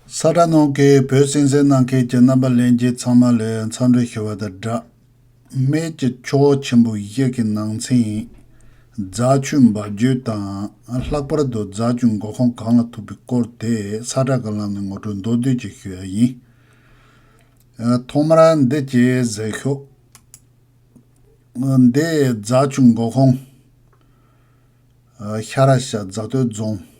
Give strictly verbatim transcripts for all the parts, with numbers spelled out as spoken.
ས་ཁྲ་ནང་གི་བོད་གསན་གཟིགས་གནང་མཁན་གྱི་རྣམ་པ་ལྷན་རྒྱས་ཚང་མ་ལ་འཚམས་འདྲི་ཞུ་བ་དང་སྦྲགས། སྨད་ཀྱི་ཆུ་བོ་ཆེན་པོ་བཞི་གི་ནང་ཚན་རྫ་ཆུ་འབབ་རྒྱུད་དང་། ལྷག་པར་དུ་རྫ་ཆུ་འགོ་ཁུངས་གང་ལ་ཐུག་པའི་སྐོར་དེ་ས་ཁྲ་གི་ལམ་ནས་ངོ་སྤྲོད་མདོར་བསྡུས་ཅིག་ཞུ་ཡ་ཡིན། ཨ། ཐོག་མར་འདི་གཅིག་གཟིགས་ཤོག་འདི་རྫ་ཆུ་འགོ་ཁུངས། ཨ། ཤ་ར་ཤ་རྫ་སྟོད་རྫོང་།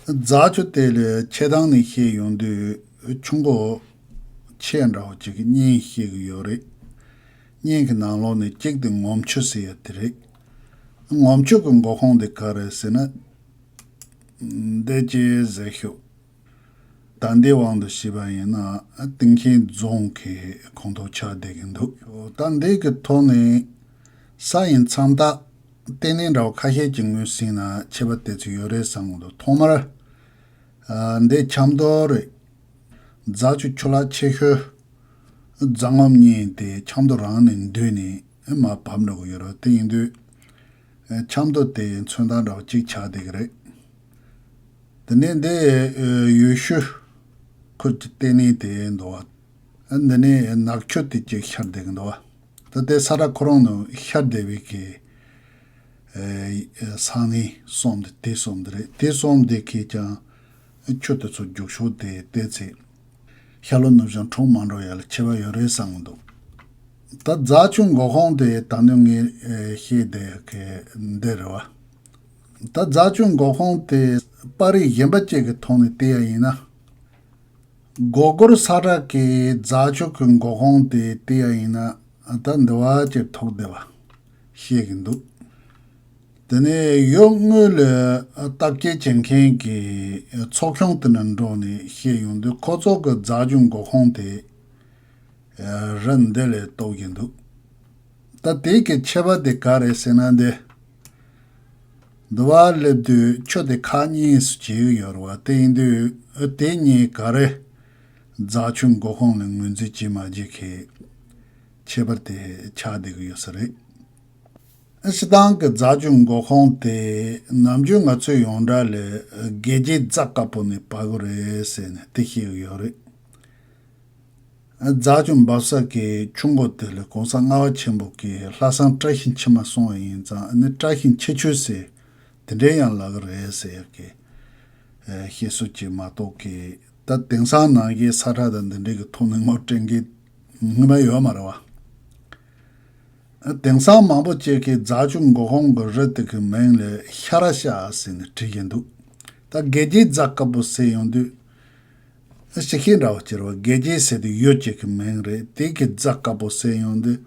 རྫ་ཆུ་དེ་ལ་ཆེ་ཐང་ནས་བཤད་ཡོང་དུས་ཆུ་འགོ་ཆེ་འདྲ་བོ་ཅིག་གི་གཉན་བཤད་ཀྱི་ཡོད་རེད། གཉན་གྱི་ནང་ལོགས་ནས་གཅིག་དེ་ངོམ་ཆུ་ཟེར་ཡ་དེ་རེད། ངོམ་ཆུ་གི་འགོ་ཁུངས་དེ་ག་རེད་ཟེར་ན། འདི་གཅིག་གཟིགས་ཤོག་ད་འདི་དབང་དུ་བྱས་པ་ཡིན་ན་སྟེང་ཆེན་རྫོང་གི་ཁོངས་གཏོགས་ཆགས་བསྡད་ཀྱི་འདུག་ད་འདི་གི་ཐོག་ནས་ས་ཡི་མཚམས་རྟགས་ལྟེ་གནས་འདྲ་བོ་ཁ་ཤས་ཀྱི་ངོས་ཟིན་ན་ཁྱད་པར་དེ་ཚོ་ཡོད་རེད་བསམ་གྱི་འདུག་ཐོག་མར། ཨ། འདི་ཆབ་མདོ་རེད། རྫ་ཆུ་ཆུ་ལག་ཆེ་ཤོས་རྫ་ངོམ་གཉན་དེ་ཆབ་མདོ་རང་ནས་འདུས་ནས་མར་བབས་འགྲོ་གི་ཡོད་རེད། དེ་ཡིན་དུས་ཆབ་མདོ་དེ་མཚོན་རྟགས་འདྲ་བོ་གཅིག་ཆགས་བསྡད་ཀྱི་རེད། དེ་ནས་འདི་ཡུལ་ཤུལ་ཁུལ་གྱི་ལྟེ་གནས་དེ་འདུག་བ། འདི་ནས་ནག་ཆུ་དེ་གཅིག་ཤར་བསྡད་ཀྱི་འདུག་བ། ད་ལྟའི་ས་ཁྲ་ཁོ་རང་ནང་ཤར་བསྡད་པའི་གི། ཨེ། ས་གནས་གསུམ་དེ་དེ་གསུམ་དེ་རེད། དེ་གསུམ་དེ་གིས་ཀྱང་ཆུ་དེ་ཚོ་རྒྱུག་ཤོག་དེ་བལྟས་ཚེ་ཤར་ལྷོ་ནུབ་བྱང་འཁྲུག་མ་འགྲོ་ཡ་ལ་ཁྱད་པར་ཡོད་རེད་བསམ་གྱི་འདུག་ད་རྫ་ཆུ་འགོ་ཁུངས་དེ་ད་ནི་ངས་ཨེ་བཤད་བསྡད་ཀྱི་འདི་རེད་བ། ད་རྫ་ཆུ་འགོ་ཁུངས་དེ་པར་རིས་གཞན་པ་ཅིག་གི་ཐོག་ནས་བལྟས་ཡ་ཡིན་ན། སྒོ་སྒོར་ས་ཁྲ་གི་རྫ་ཆུ་གི་འགོ་ཁུངས་དེ་བལྟས་ཡ་ཡིན་ན་ད་འདི་བ་ཅིག་ཐུག་བསྡད་པ་ཤེས་ཀྱི་འདུག་དེ་ནས་ཡུལ་དངོས་ལ་བརྟག་དཔྱད་བྱེད་མཁན་གྱི་ཚོགས་ཆུང་དེ་འདྲ་འགྲོ་ནས་བཤད་ཡོང་དུས་ཁོ་ཚོ་གི་རྫ་ཆུ་འགོ་ཁུངས་དེ་རི་འདི་ལ་གཏོགས་ཀྱི་འདུག་ད་དེ་གི་ཁྱད་པར་དེ་ག་རེད་ཟེར་ན། འདི་འདི་བ་སླེབས་དུས་ཆུ་དེ་ཁག་གཉིས་སུ་གྱེས་ཡོད་རེད་བ། དེ་ཡིན་དུས་དེ་གཉིས་ག་རེ་རྫ་ཆུ་འགོ་ཁུངས་ལ་ངོས་འཛིན་བྱེད་མ་བྱེད་གི་ཁྱད་པར་དེ་ཆགས་བསྡད་ཀྱི་ཡོད་ས་རེད། སྤྱིར་བཏང་གི་རྫ་ཆུ་འགོ་ཁུངས་དེ་ནམ་རྒྱུན་ང་ཚོའི་ཡོངས་གྲགས་ལ་དགེ་རྒྱས་རྫ་དཀར་པོ་ནས་བབས་ཀྱི་རེད་ཟེར་ནས་དེ་བཤད་ཀྱི་ཡོད་རེད། རྫ་ཆུ་འབབ་ས་གི་ཆུ་འགོ་དེ་ལ་གོང་ས་ལྔ་པ་ཆེན་པོ་གིས་ལྷ་བསང་བཀྲ་ཤིས་འཁྱིལ་མ་གསུངས་པ་ཡིན་ཙང་ནི་བཀྲ་ཤིས་འཁྱིལ་ཆུ་ཟེར་དེ་འདྲའི་ཡང་ལབ་ཀྱི་རེད་ཟེར་ཡག་གི་བཤད་སྲོལ་ཅིག་མ་གཏོགས་གི། ད་དེང་སང་ནང་བཞིན་ས་ཁྲ་དང་འདི་འདྲའི་གི་ཐོག་ནས་ངོ་སྤྲད་མཁན་ངོ་མ་ཡོད་མ་རེད་བ། དེང་སང་མང་པོ་ཅིག་གིས་རྫ་ཆུ་འགོ་ཁུངས་ཀྱི་རི་དེ་གི་མིང་ལ་ཤ་ར་ཤ་ཟེར་ནས་བྲིས་བཞིན་འདུག་ད་དགེ་རྒྱས་རྫ་དཀར་པོ་ཟེར་ཡོང་དུས། ཞིག་ཤེས་འདྲ་བོ་ཅིག་རེད་བ། དགེ་རྒྱས་ཟེར་དུས་ཡོད་ཅིག་གི་མིང་རེད། དེ་གི་རྫ་དཀར་པོ་ཟེར་ཡོང་དུས།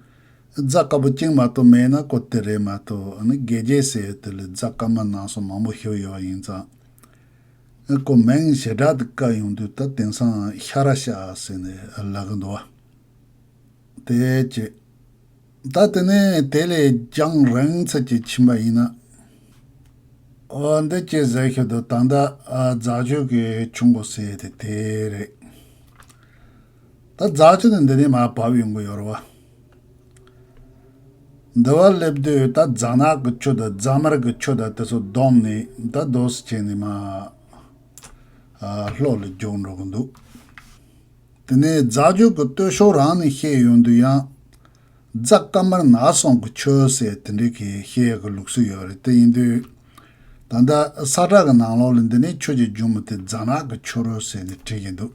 རྫ་དཀར་པོ་གཅིག་མ་གཏོགས་མེད་ན་ཀོ་དེ་རེད་མ་གཏོགས། ཨ་ནི་དགེ་རྒྱས་ཟེར་ཡོད་དེ་ལ་རྫ་དཀར་དམར་ནག་གསུམ་མང་པོ་ཞིག་ཡོད་པ་ཡིན་ཙང་། ཨ་ནི་ཀོ་མིང་ཞེ་དྲག་དེ་བཀར་ཡོང་དུས་ད་དེང་སང་ཤ་ར་ཤ་ཟེར་ནས་ལབ་གི་འདུག་བ། དེ་བྱས། ད་དེ་ནས་དེ་ལས་རྒྱང་རིང་ཚད་ཅིག་ཕྱིན་པ་ཡིན་ན། འོ་འདི་ཅིག་གཟིགས་ཤོག་དང་། ད་ལྟ་ཨ་རྫ་ཆུ་གི་ཆུ་འགོ་ཟེར་དེ་དེ་རེད། ད་རྫ་ཆུ་ནི་འདི་ནས་མར་བབས་ཡོང་གི་ཡོད་རེད་བ། འདི་བ་སླེབས་དུས་ད་རྫ་ནག་གི་ཆུ་དང་རྫ་དམར་གི་ཆུ་དང་དེ་ཚོ་བསྡོམས་ནས་ད་རྡོ་སི་བྱས་ནས་མར་ཨ་ལྷོ་ལ་རྒྱུག་འགྲོ་གི་འདུག་དེ་ནས་རྫ་ཆུ་གི་སྟོད་ཕྱོགས་རང་ནས་བཤད་ཡོང་དུས་ཡང་རྫ་དཀར་དམར་ནག་གསུམ་གྱི་ཆུ་ཟེར་དེ་འདྲའི་གི་བཤད་ཡག་གི་ལུགས་སྲོལ་ཡོད་རེད། དེ་ཡིན་དུས་ད་ལྟ་ས་ཁྲ་གི་ནང་ལོགས་ལ་འདི་ནས་ཆུ་གཅིག་རྒྱུག་མི་དེ་རྫ་ནག་གི་ཆུ་རུ་ཟེར་ནས་བྲིས་ཀྱི་འདུག་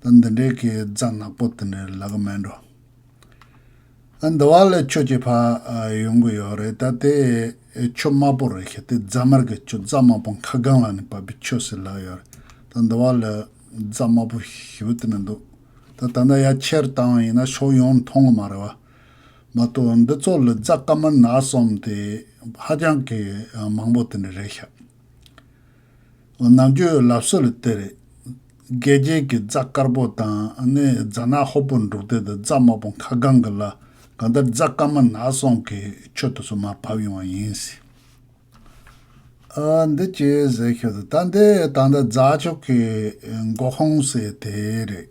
ད་འདི་འདྲའི་གི་རྫ་ནག་པོ་དེ་འདྲ་ལབ་གི་མེད་འགྲོ། ཨ་འདི་བ་ལ་ཆུ་གཅིག་ཕར་ཨ་ཡོང་གི་ཡོད་རེད། ད་དེ་ཆུ་དམར་པོ་རེད་ཤག་དེ་རྫ་དམར་གི་ཆུ། རྫ་དམར་པོ་མཁར་སྒང་ལ་ནི་བབས་པའི་ཆུ་ཟེར་ལབ་ཡོད་རེད། ད་འདི་བ་ལ་རྫ་དམར་པོ་ཞེ་པོ་དེ་ནི་འདུག་ད་ད་ལྟ་ཡར་ཆེར་བཏང་བ་ཡིན་ན་ཕྱོགས་ཡོངས་མཐོང་གི་མ་རེད་བ། མ་གཏོགས་འདི་ཚོ་ལ་རྫ་དཀར་དམར་ནག་གསུམ་དེ་ཧ་ཅང་གི་མང་པོ་དེ་འདྲ་རེད་ཤག་ནམ་རྒྱུན་ལབ་སྲོལ་ལ་དེ་རེད། དགེ་རྒྱས་ཀྱི་རྫ་དཀར་པོ་དང་ནི་རྫ་ནག་ཧོབ་པོ་འབྲུག་སྡེ་དང་རྫ་དམར་པོ་མཁར་སྒང་གི་ལ་གང་ལྟར་རྫ་དཀར་དམར་ནག་གསུམ་གྱི་ཆུ་དེ་ཚོ་མར་བབས་ཡོང་བ་ཡིན་ཟེར། ཨ་འདི་ཅི་ཟེར་ཤོད་དུ། ད་འདི་ད་ལྟ་རྫ་ཆུ་གི་འགོ་ཁུངས་ཟེར་དེ་རེད།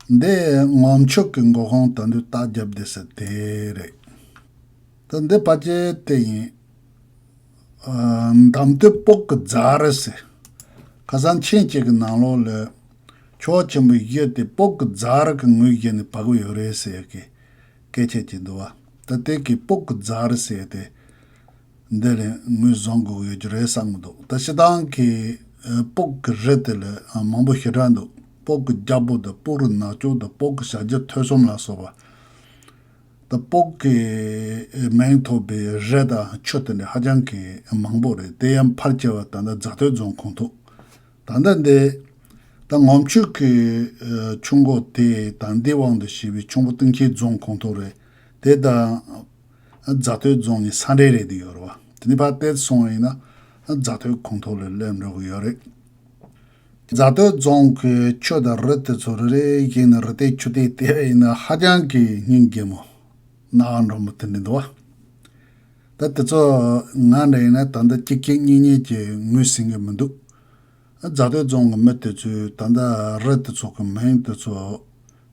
འདི་ངོམ་ཆུ་གི་འགོ་ཁུངས་ད་འདི་རྟགས་རྒྱབ་བསྡད་ས་དེ་རེད། ད་འདི་ཕལ་ཆེར་དེ་ཡིན། ཨ་འདམ་སྟོད་སྤོག་གི་རྫ་རི་ཟེར། ཁ་སང་མཆན་གཅིག་གི་ནང་ལོགས་ལ་ཆོས་ཆེན་པོ་བཞི་དེ་སྤོག་གི་རྫ་རི་གི་ངོས་བཞིན་ནས་བབས་ཀྱི་ཡོད་རེད་ཟེར་གི་སྐད་ཆ་ཅིག་འདུག་བ། ད་དེ་གི་སྤོག་གི་རྫ་རི་ཟེར་དེ་འདི་ལ་ངོས་བཟུང་དགོས་ཀྱི་ཡོད་ཀྱི་རེད་བསམ་གྱི་འདུག་ད་སྤྱིར་བཏང་གི་ཨ་སྤོག་གི་རི་དེ་ལ་ཨ་མང་པོ་ཞེ་དྲག་འདུག་སྤོག་གི་རྒྱལ་པོ་དང་སྤོག་རི་ནག་ཕྱོགས་དང་སྤོག་གི་བྱ་རྒྱལ་ཐོས་བསམ་ལ་སོགས་པ། ད་སྤོག་གི་མིང་ཐོགས་པའི་རི་དང་ཆུ་དེ་འདྲ་ཧ་ཅང་གི་མང་པོ་རེད། དེ་ཡང་ཕལ་ཆེ་བ་ད་ལྟ་རྫ་སྟོད་རྫོང་ཁོངས་ཐོག་ད་ལྟ་འདི་ད་ངོམ་ཆུ་གི་ཆུ་འགོ་དེ་དང་འདི་དབང་དུ་བྱས་པའི་ཁྱུང་པོ་སྟེང་ཆེན་རྫོང་ཁོངས་ཐོག་རེད། དེ་དང་རྫ་སྟོད་རྫོང་གཉིས་ས་འབྲེལ་རེད་དུ་ཡོད་རེད་བ། དེ་ནི་ཕར་བལྟས་སོང་བ་ཡིན་ན་རྫ་སྟོད་ཁོངས་ཐོག་ལ་སླེབས་འགྲོ་གི་ཡོད་རེད། རྫ་སྟོད་རྫོང་གི་ཆུ་དང་རི་དེ་ཚོ་རེ་རེ་བཞིན་ནས་རི་དེ་ཆུ་དེ་བལྟས་པ་ཡིན་ན་ཧ་ཅང་གི་སྙིང་རྗེ་མོ་རྣ་བ་འགྲོ་མོ་དེ་འདྲ་འདུག་བ། ད་དེ་ཚོ་ང་འདྲ་ཡིན་ན་ད་ལྟ་གཅིག་གཅིག་གཉིས་གཉིས་ཀྱིས་ངོས་ཟིན་གི་མི་འདུག་རྫ་སྟོད་རྫོང་གི་མི་དེ་ཚོས་ད་ལྟ་རི་དེ་ཚོ་གི་མིང་དེ་ཚོ་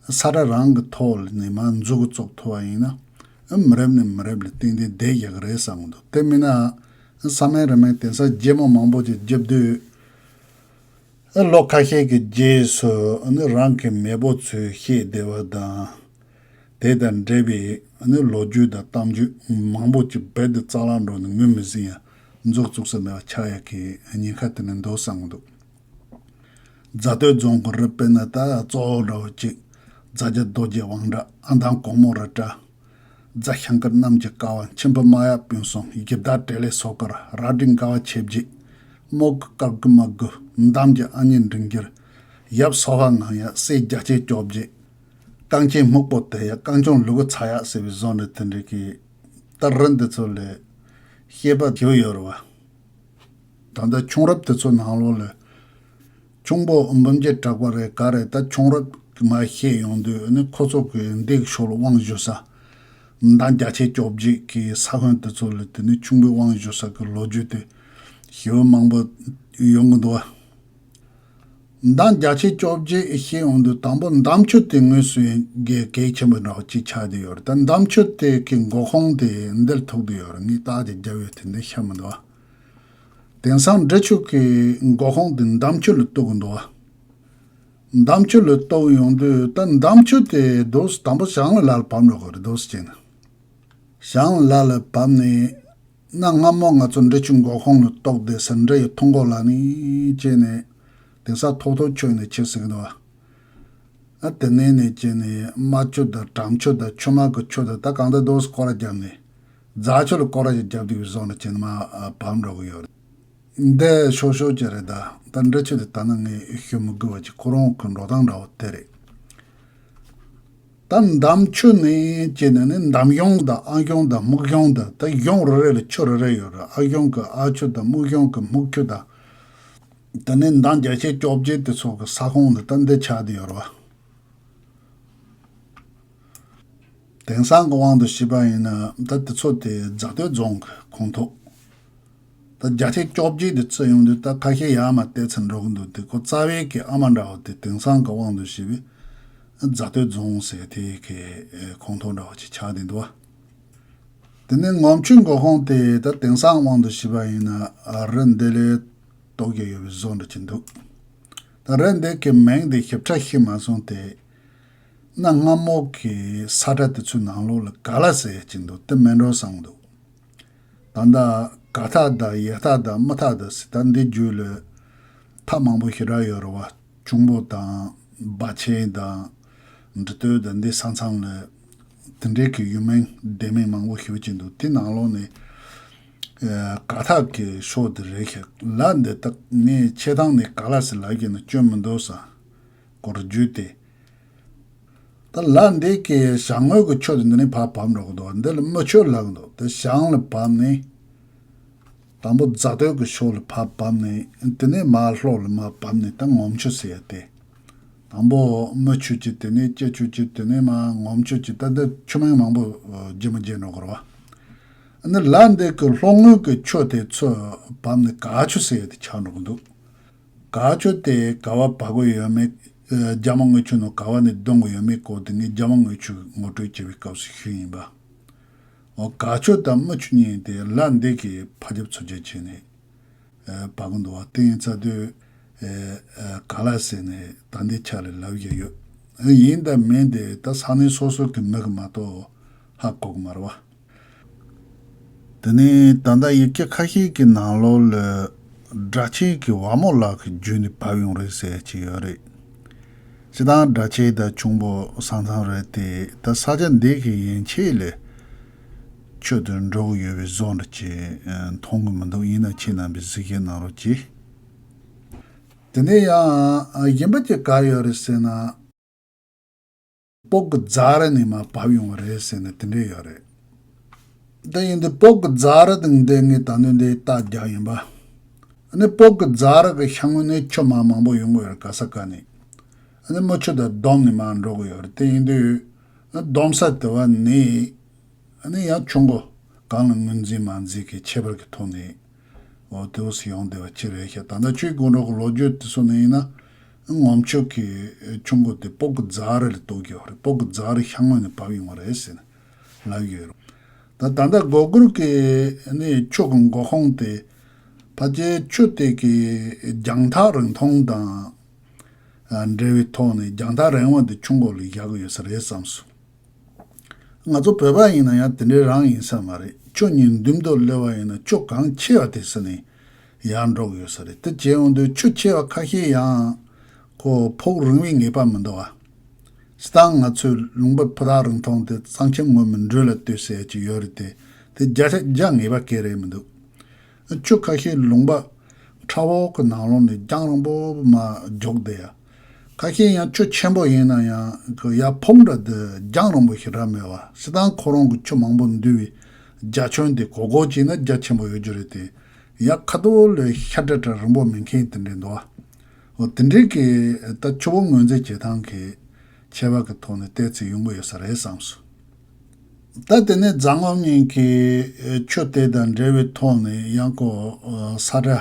ས་ཁྲ་རང་གི་ཐོག་ནས་མར་མཛུབ་གུ་བཙུགས་ཐུབ་པ་ཡིན་ན་མི་རབས་ནས་མི་རབས་ལ་ཏན་ཏན་བསྡད་ཡག་གི་རེད་བསམ་གི་འདུག་དེ་མིན་ན་ས་མིང་རི་མིང་དེང་སང་རྒྱུས་མང་པོ་ཅིག་རྒྱབ་དུས། ལོ་ཁ་ཤས་ཀྱི་རྗེས་སུ་ནི་རང་གི་མེས་པོ་ཚོས་བཤད་བསྡད་པ་དང་། དེ་དང་འབྲེལ་བའི་ནི་ལོ་རྒྱུས་དང་གཏམ་རྒྱུད་མང་པོ་ཅིག་རྦད་དེ་རྩ་ལ་འགྲོ་ནས་ངོས་མི་ཟིན་ཡང་མཛུབ་བཙུགས་ས་མེད་པ་ཆགས་ཡག་གི་ཉེན་ཁ་དེ་ནི་འདུག་བསམ་གི་འདུག་རྫ་སྟོད་རྫོང་གི་རི་དཔེར་ན་ད་གཙོ་བོ་འདྲ་བོ་ཅིག་རྫ་རྒྱལ་རྡོ་རྗེ་དབང་གྲགས། ཨ་མདང་གོང་མོ་རི་བཀྲ། རྫ་ཤང་དཀར་གནམ་གྱི་ཀ་བ། མཆིམས་ཕུ་རྨ་ཡག་སྤུན་གསུམ། གཞི་བདག་བྲེ་ལེ་སོ་དཀར། རྭ་སྒྲེང་དགའ་བ་ཆེ་བརྗིད། རྨོ་གི་དཀར་དགུ་མ་དགུ། འདམ་གྱི་ཨ་མྱེས་འབྲིང་རྒྱལ། ཡབ་སོ་ཕག་ངང་ཡག་སྲས་རྒྱ་ཆེ་སྐྱོབ་རྗེ། རྐང་ཆེན་སྨུག་པོ་དེ་ཡག་རྐང་ཆུང་ལུ་གུ་ཚ་ཡག་ཟེར་བའི་བཟོ་འདྲ་དེ་འདྲ་གི་ད་རི་འདི་ཚོ་ལས་བཤད་པ་ཞིག་ཡོད་རེད་བ། ད་ལྟ་ཁྱུང་རབས་དེ་ཚོ་ནང་ལོགས་ལ་ཁྱུང་པོ་འབུམ་རྒྱས་གྲགས་པ་རེད་ག་རེད། ད་ཁྱུང་རབས་མར་བཤད་ཡོང་དུས་ནི་ཁོ་ཚོ་གི་འདི་གི་ཕྱོགས་ལ་དབང་བསྒྱུར་ས་འདམ་རྒྱ་ཆེ་སྐྱོབ་རྗེ་གི་ས་ཁོངས་དེ་ཚོ་ལ་དེ་ནི་ཁྱུང་པོའི་དབང་བསྒྱུར་ས་གི་ལོ་རྒྱུས་དེ་ཞེ་པོ་མང་པོ་ཡོང་གི་འདུག་བ། འདམ་རྒྱ་ཆེ་སྐྱོབ་རྗེ་བཤད་ཡོང་དུས་དང་པོ་འདམ་ཆུ་དེ་དངོས་སུ་གལ་གལ་ཆེན་པོ་འདྲ་བོ་ཅིག་ཆགས་བསྡད་ཡོད་རེད། ད་འདམ་ཆུ་དེ་གི་འགོ་ཁུངས་དེ་འདིར་ཐུག་བསྡད་ཡོད་རེད། ངས་རྟགས་ཅིག་བརྒྱབ་ཡོད་དེ་འདི་ཤེས་མི་འདུག་བ། དེང་སང་འབྲི་ཆུ་གི་འགོ་ཁུངས་དེ་འདམ་ཆུ་ལ་གཏུག་གི་འདུག་བ། འདམ་ཆུ་ལ་གཏུག་ཡོང་དུས་ད་འདམ་ཆུ་དེ་རྡོ་སི་དང་པོ་བྱང་ལ་ལ་ལ་བབས་འགྲོ་གི་རེད། རྡོ་སི་བྱས་ན་བྱང་ལ་ལ་ལ་བབས་ནས་གནའ་སྔ་མོ་ང་ཚོ་འབྲི་ཆུ་འགོ་ཁུངས་ལ་གཏུག་བསྡད་ས་འབྲི་ཡི་ཐུང་གོ་ལ་ནི་བྱས་ནས་དེང་སང་ཐོག་ཐོག་ཆོད་ནས་ཆེ་ཟིག་འདུག་བ། ཨ་དེ་ནས་ནས་བྱས་ནས་རྨ་ཆུ་དང་གྲམ་ཆུ་དང་ཆུ་དམར་གི་ཆུ་དང་ད་གང་ལྟར་རྡོ་སི་སྐོར་ར་བརྒྱབ་ནས་རྫ་ཆུ་ལ་སྐོར་ར་ཞིག་བརྒྱབ་བསྡད་པའི་བཟོ་འདྲ་བྱས་ནས་མར་བབས་འགྲོ་གི་ཡོད་རེད། འདི་ཤོག་ཤོག་ཅིག་རེད། ད་ད་འབྲི་ཆུ་དེ་ད་ནི་ངས་ཞུ་མི་དགོས་པ་ཅིག་ཁོ་རང་གི་འགྲོ་སྟངས་འདྲ་བོ་དེ་རེད། ད་འདམ་ཆུ་ནི་བྱས་ནས་ནི་འདམ་གཞུང་དང་ཨ་གཞུང་དང་སྨུག་གཞུང་དང་ད་གཞུང་རེ་རེ་ལ་ཆུ་རེ་རེ་ཡོད་རེད། ཨ་གཞུང་གི་ཨ་ཆུ་དང་སྨུག་གཞུང་གི་སྨུག་ཆུ་དང་། ད་ནི་འདམ་རྒྱ་ཆེ་སྐྱོབ་རྗེ་དེ་ཚོ་གི་ས་ཁོངས་ནི་ད་འདི་ཆགས་བསྡད་ཡོད་རེད་བ། དེང་སང་གི་དབང་དུ་བྱས་པ་ཡིན་ན་ད་དེ་ཚོ་དེ་རྫ་སྟོད་རྫོང་གི་ཁོངས་གཏོགས། ད་རྒྱ་ཆེ་སྐྱོབ་རྗེ་དེ་ཚུར་ཡོང་དུས་ད་ཁ་ཤས་ཡར་མར་བལྟས་ཚར་འགྲོ་གི་འདུག་དེ་ཁོ་རྩ་བའི་གི་ཨ་མ་འདྲ་བོ་དེ་དེང་སང་གི་དབང་དུ་བྱས་པའི་རྫ་སྟོད་རྫོང་ཟེར་དེ་གི་ཁོངས་གཏོགས་འདྲ་བོ་ཅིག་ཆགས་བསྡད་འདུག་བ། དེ་ནས་ངོམ་ཆུ་འགོ་ཁུངས་དེ་ད་དེང་སང་དབང་དུ་བྱས་པ་ཡིན་ན་རི་འདི་ལས་གཏུག་གི་ཡོད་པའི་བཟོ་འདྲ་ཅིག་འདུག་ད་རི་འདི་གི་མིང་དེ་ཞིབ་ཕྲ་ཤེས་མ་སོང་སྟེ། གནའ་སྔ་མོ་གི་ས་ཁྲ་དེ་ཚོའི་ནང་ལོགས་ལ་ག་ལ་ཟེར་ཡ་ཅིག་འདུག་དེ་མིན་འགྲོ་བསམ་འདུག་ད་ལྟ་ག་ཐ་དང་ཡ་ཐ་དང་མུ་ཐ་དང་ཟེར་ད་འདི་རྒྱུད་ལ་ཐ་མང་པོ་ཞེ་དྲག་ཡོད་རེད་བ། ཁྱུང་པོ་དང་སྦ་ཆེན་དང་འབྲི་སྟོད་དང་འདི་ས་མཚམས་ལ་དེ་འདྲའི་གི་ཡུལ་མིང་སྡེ་མིང་མང་པོ་ཞེ་པོ་ཅིག་འདུག་དེ་ནང་ལོགས་ནས་ཨ་ག་ཐ་གི་ཕྱོགས་དེ་རེད་ཤག་ལ་འདི་དག་ངས་ཆེ་ཐང་ནས་ག་ལ་ཟེར་ལབ་ཀྱི་ན་སྐྱོན་མི་འདུག་ས་སྐོར་རྒྱུད་དེ། ད་ལ་འདི་གི་བྱང་ངོས་ཀྱི་ཆུ་དེ་འདི་ནས་ཕར་བབས་འགྲོ་གི་འདུག་འདི་ལ་སྨུ་ཆུ་ལབ་ཀྱི་འདུག་དེ་བྱང་ལ་བབས་ནས། དང་པོ་རྫ་སྟོད་ཀྱི་ཕྱོགས་ལ་ཕར་བབས་ནས་དེ་ནས་མར་ལྷོ་ལ་མར་བབས་ནས་ད་ངོམ་ཆུ་ཟེར་ཡ་དེ། དང་པོ་སྨུ་ཆུ་གཅིག་དེ་ནས་སྐྱིད་ཆུ་གཅིག་དེ་ནས་མར་ངོམ་ཆུ་གཅིག་ད་ལྟ་ཆུ་མིང་མང་པོ་རྒྱུན་མི་རྒྱུན་འགྲོ་གི་རེད་བ། ཨ་ནི་ལ་འདི་གི་ལྷོ་ངོས་ཀྱི་ཆུ་དེ་ཚུར་བབས་ནས་ག་ཆུ་ཟེར་ཡ་དེ་ཆགས་འགྲོ་གི་འདུག་ག་ཆུ་དེ་ག་བ་བབས་ཀྱི་ཡོད་མེད། རྒྱ་མ་དངུལ་ཆུ་ནང་ག་བ་ནས་བརྡུང་གི་ཡོད་མེད་སྐོར་དེ་ངས་རྒྱ་མ་དངུལ་ཆུ་ངོ་སྤྲོད་བྱེད་པའི་སྐབས་སུ་ཞུས་ཡིན་པ། འོ་ག་ཆུ་དང་སྨུ་ཆུ་གཉིས་དེ་ལ་འདི་གི་ཕ་རྒྱབ་ཚུར་རྒྱབ་བྱས་ནས་བབས་ཀྱི་འདུག་བ། དེ་ཡིན་ཚར་དུས་ ཨེ་ཨེ་ག་ལ་ཟེར་ནས་ད་འདི་ཆ་ལ་ལབ་ཀྱི་ཡོད། ཨེ་ཡིན་དང་མིན་དེ་ད་ས་གནས་སོ་སོ་གི་མི་གི་མ་གཏོགས་ཧ་གོ་གི་མ་རེད་བ། དེ་ནས་ད་ལྟ་ཡི་གེ་ཁ་ཤས་ཀྱི་ནང་ལོགས་ལ་སྦྲ་ཆེན་གྱི་བ་མོ་ལགས་ཀྱི་བརྒྱུད་ནས་བབས་ཡོང་རེད་ཟེར་གྱི་ཡོད་རེད། སྤྱིར་བཏང་སྦྲ་ཆེན་དང་ཁྱུང་པོ་ས་མཚམས་རེད་དེ། ད་ས་ཆ་འདི་གི་ཡན་ཆད་ལ་ཆུ་དེ་འགྲོ་གི་ཡོད་པའི་བཟོ་འདྲ་ཅིག་མཐོང་གི་མི་འདུག་ཡིན་ན་ཁྱེད་རྣམ་པས་གཟིགས་ཞིབ་གནང་རོགས་གྱིས། དེ་ནས་ཡང་གཞན་པ་ཅིག་ག་ཡོད་རེད་ཟེར་ན། སྤོག་གི་རྫ་རི་ནས་མར་བབས་ཡོང་བ་རེད་ཟེར་ནས་དེ་འདྲས་ཡོད་རེད། དེ་ཡིན་དུས་སྤོག་གི་རྫ་རི་དང་འདི་ངས་ད་ནི་འདི་རྟགས་རྒྱག་ཡིན་པ། ཨ་ནི་སྤོག་གི་རྫ་རི་གི་ཤར་ངོས་ནས་ཆུ་མར་མང་པོ་ཡོང་གི་ཡོད་རེད་ག་ས་ག་ནས། ཨ་ནི་མུ་ཆུ་དང་བསྡོམས་ནས་མར་འགྲོ་གི་ཡོད་རེད། དེ་ཡིན་དུས་ཨ་བསྡོམས་ས་དེ་བ་ནས་ཨ་ནི་ཡང་ཆུ་མགོ་གང་ལ་ངོས་འཛིན་མ་འཛིན་གི་ཁྱད་པར་གི་ཐོག་ནས། འོ་དེ་འོ་སི་ཡོང་བདེ་བ་ཅི་རེད་ཤག་ད་ལྟ་ཆུའི་དགོང་དྲོ་གི་ལོ་རྒྱུས་དེ་སོ་ནས་ཡིན་ན། ངོམ་ཆུ་གི་ཆུ་མགོ་དེ་སྤོག་གི་རྫ་རི་ལ་གཏོགས་ཀྱི་ཡོད་རེད། སྤོག་གི་རྫ་རི་ཤར་ངོས་ནས་བབས་ཡོང་བ་རེད་ཟེར་ནས་ལབ་ཡོད་རེད། ད་ད་ལྟ་སྒོ་སྒོར་གི་ནི་ཆུ་གི་མགོ་ཁུངས་དེ་ཕལ་ཆེར་ཆུ་དེ་གི་རྒྱང་ཐག་རིང་ཐུང་དང་འབྲེལ་བའི་ཐོག་ནས་རྒྱང་ཐག་རིང་བ་དེ་ཆུ་མགོ་ལ་བཞག་གི་ཡོད་ས་རེད་བསམ་སོང་། ང་ཚོ་བོད་པ་ཡིན་ན་ཡང་དེ་འདྲའི་རང་ཡིན་ས་མ་རེད། ཆུ་གཉིས་མདུན་དུ་སླེབས་པ་ཡིན་ན་ཆུ་གང་ཆེ་བ་དེ་ས་ནས་ཡར་འགྲོ་གི་ཡོད་ས་རེད། དེ་བྱས་ཡོང་དུས་ཆུ་ཆེ་བ་ཁ་ཤས་ཡང་ཁོ་ཕོག་རིང་བའི་ངེས་པ་མི་འདུག་བ། སྤྱིར་བཏང་ང་ཚོའི་ལུང་པ་ཕུ་ཐག་རིང་ཐུང་དེ་གཙང་ཆེན་ངོས་མི་འགྲོ་ལ་ལྟོས་ཟེར་གྱི་ཡོད་རེད་དེ། དེ་བརྒྱ་ཆ་བརྒྱ་ངེས་པ་སྐད་རེད་མི་འདུག་ཆུ་ཁ་ཤས་ལུང་པ་ཁྲ་བོ་གི་ནང་ལོགས་ནས་རྒྱང་རིང་པོ་མར་རྒྱུག་བསྡད་ཡ། ཁ་ཤས་ཡང་ཆུ་ཆེན་པོ་ཡིན་ན་ཡང་གི་ཡར་ཕུང་འདྲ་དེ་རྒྱང་རིང་པོ་ཞེ་དྲག་མེད་བ། སྤྱིར་བཏང་ཁོ་རང་གི་ཆུ་མང་པོ་འདུས་པའི་རྒྱ་ཁྱོན་དེ་གོ་གོ་བྱས་ན་རྒྱ་ཆེན་པོ་ཡོད་རྒྱུ་རེད་དེ། ཡར་ཁ་ཐོག་ལ་ཤར་འདྲ་འདྲ་རིང་པོ་མེད་མཁན་དེ་འདྲ་འདུག་བ། འོ་དེ་འདྲའི་གི་ད་ཆུ་བོ་ངོས་འཛིན་བྱེད་སྟངས་ཀྱི་ཁྱད་པར་གྱི་ཐོག་ནས་ཏོག་ཙམ་ཡོང་གི་ཡོད་ས་རེད་བསམ་སོང་། ད་དེ་ནས་རྫ་ངོམ་གཉིས་ཀྱི་ཆུ་དེ་དང་འབྲེལ་བའི་ཐོག་ནས་ཡང་ཁོ་ས་ཁྲ་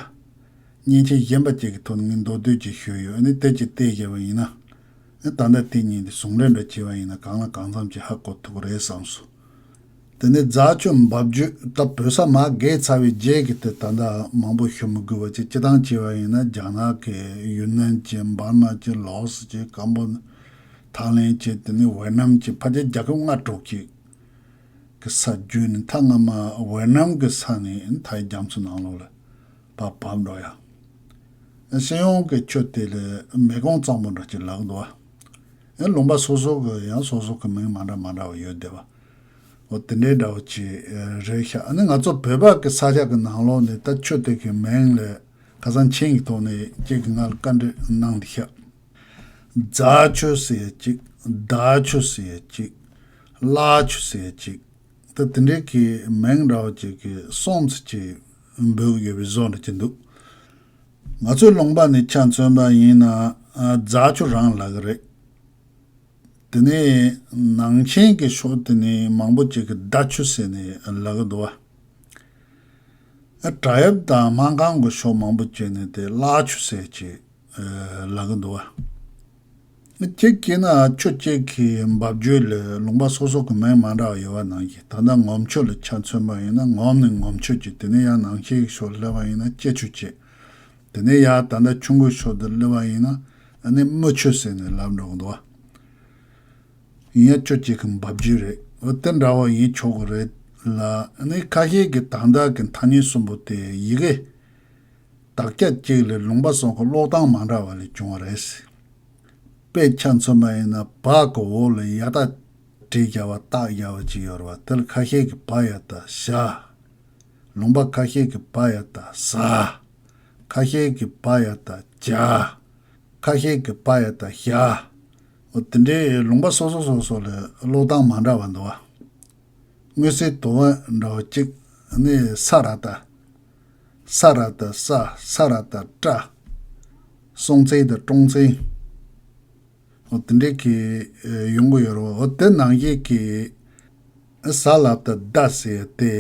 མཉེན་ཆས་གཞན་པ་ཅིག་གི་ཐོག་ནས་ངས་མདོར་བསྡུས་ཅིག་ཞུས་ཡོད། ཨ་ནི་དེ་ཅིག་བལྟས་བཞག་པ་ཡིན་ན། ཨ་ད་ལྟ་དེ་གཉིས་དེ་ཟུང་འབྲེལ་འདྲ་བྱས་པ་ཡིན་ན་གང་ལ་གང་འཚམ་ཅིག་ཧ་གོ་ཐུབ་ཀྱི་རེད་བསམ་སོང་། དེ་ནས་རྫ་ཆུ་འབབ་རྒྱུད་ད་བོད་ས་མར་བརྒལ་ཚར་བའི་རྗེས་ཀྱི་དེ་ད་ལྟ་མང་པོ་ཞུ་མི་དགོས་པ་ཅིག་སྤྱིར་བཏང་བྱས་པ་ཡིན་ན་རྒྱ་ནག་གི་ཡུན་ནན་གྱི་འབར་མ་གྱི་ལའོ་སི་གྱི་ཀམ་བོ་ཐའི་ལན་གྱི་དེ་ནས་ཝེ་ནམ་གྱི་ཕལ་ཆེར་རྒྱལ་ཁབ་ལྔ་དྲུག་ཅིག་གི་ས་བརྒྱུད་ནས་མཐའ་མ་ཝེ་ནམ་གྱི་ས་ནས་མཐའི་རྒྱ་མཚོ་ནང་ལོགས་ལ་ཕར་བབས་འགྲོ་ཡ། སྤྱི་ཡོངས་ཀྱི་ཆུ་དེ་ལ་མེ་ཀོང་གཙང་པོ་འདྲ་ཅིག་ལབ་འདུག་བ། ལུང་པ་སོ་སོ་གི་ཡང་སོ་སོ་གི་མིང་མ་འདྲ་མ་འདྲ་བ་ཡོད་བསྡད་པ། འོ་དེ་འདྲའི་འདྲ་བོ་ཅིག་རེད་ཤག་ཨ་ནི་ང་ཚོ་བོད་པ་གི་ས་ཆ་གི་ནང་ལོགས་ནས་ད་ཆུ་དེ་གི་མིང་ལ་ཁ་སང་མཆན་གི་ཐོག་ནས་ཁྱེད་ཀྱིས་ང་ལ་བཀའ་འདྲི་གནང་འདུག་ཤག་རྫ་ཆུ་ཟེར་ཡ་གཅིག་མདའ་ཆུ་ཟེར་ཡ་གཅིག་གླ་ཆུ་ཟེར་ཡ་གཅིག་ད་དེ་འདྲའི་གི་མིང་འདྲ་བོ་ཅིག་གི་གསུམ་ཙམ་ཅིག་འབོད་ཀྱི་ཡོད་པའི་བཟོ་འདྲ་ཅིག་འདུག་ང་ཚོའི་ལུང་པ་ནས་ཆ་མཚོན་པ་ཡིན་ན་ཨ་རྫ་ཆུ་རང་ལབ་ཀྱི་རེད། དེ་ནས་ནང་ཆེན་གྱི་ཕྱོགས་དེ་ནས་མང་པོ་ཅིག་གིས་མདའ་ཆུ་ཟེར་ནས་ལབ་ཀྱི་འདུག་བ། ཨ་བྲག་གཡབ་དང་སྨར་ཁམས་ཀྱི་ཕྱོགས་མང་པོ་ཅིག་ནས་དེ་གླ་ཆུ་ཟེར་ཅིག་ལབ་ཀྱི་འདུག་བ། གཅིག་བྱས་ན་ཆུ་གཅིག་གི་འབབ་རྒྱུད་ལ་ལུང་པ་སོ་སོ་གི་མིང་མ་འདྲ་བ་ཡོད་པ་ནང་བཞིན། ད་ལྟ་ངོམ་ཆུ་ལ་ཆ་མཚོན་པ་ཡིན་ན་ངོམ་ནས་ངོམ་ཆུ་གཅིག་དེ་ནས་ཡང་ནང་ཆེན་གྱི་ཕྱོགས་སླེབས་པ་ཡིན་ན་སྐྱེ་ཆུ་གཅིག་དེ་ནས་ཡང་ད་ལྟ་ཆུ་མགོའི་ཕྱོགས་དེ་སླེབས་པ་ཡིན་ན་ཨ་ནི་རྨུ་ཆུ་ཟེར་ནས་ལབ་འགྲོ་གི་འདུག་བ། ཡིན་ཡང་ཆུ་གཅིག་གི་འབབ་རྒྱུད་རེད། འོ་དེ་འདྲ་བ་ཡིན་ཆོག་གི་རེད་ལ། ཨ་ནི་ཁ་ཤས་ཀྱིས་ད་ལྟ་གི་ཐ་སྙད་གསུམ་པོ་དེ་ཡི་གེ་དག་ཆ་གཅིག་ལས་ལུང་པ་གསུམ་གྱི་ཀློག་སྟངས་མ་འདྲ་བ་ལས་བྱུང་བ་རེད། དཔེ་ཆ་མཚོན་པ་ཡིན་ན་བ་གི་འོག་ལ་ཡ་བཏགས་བྲིས་བཞག་པ་བཏགས་བཞག་པ་ཅིག་ཡོད་རེད་བ། དེ་ལ་ཁ་ཤས་ཀྱིས་བ་ཡ་བཏགས་བཞག་ལུང་པ་ཁ་ཤས་ཀྱིས་བ་ཡ་བཏགས་བཟའ། ཁ་ཤས་ཀྱིས་བ་ཡ་བཏགས་བྱ། ཁ་ཤས་ཀྱིས་བ་ཡ་བཏགས་བཞའ། འོ་དེ་འདྲའི་ལུང་པ་སོ་སོ་སོ་སོ་ལ་ཀློག་སྟངས་མ་འདྲ་བ་འདུག་བ། དངོས་གསལ་དོན་འདྲ་བ་གཅིག་ནི་ས་ར་བཏགས་ས་ར་བཏགས་ས། ས་ར་བཏགས་སྲ། སྲོང་བཙན་དང་ཀྲོང་བཙན། འོ་དེ་འདྲའི་གི་ཡོང་གི་ཡོད་རེད་བ། འོ་དེ་ནང་བཞིན་གྱི་ས་ལ་བཏགས་སྡ་ཟེར་ཏེ།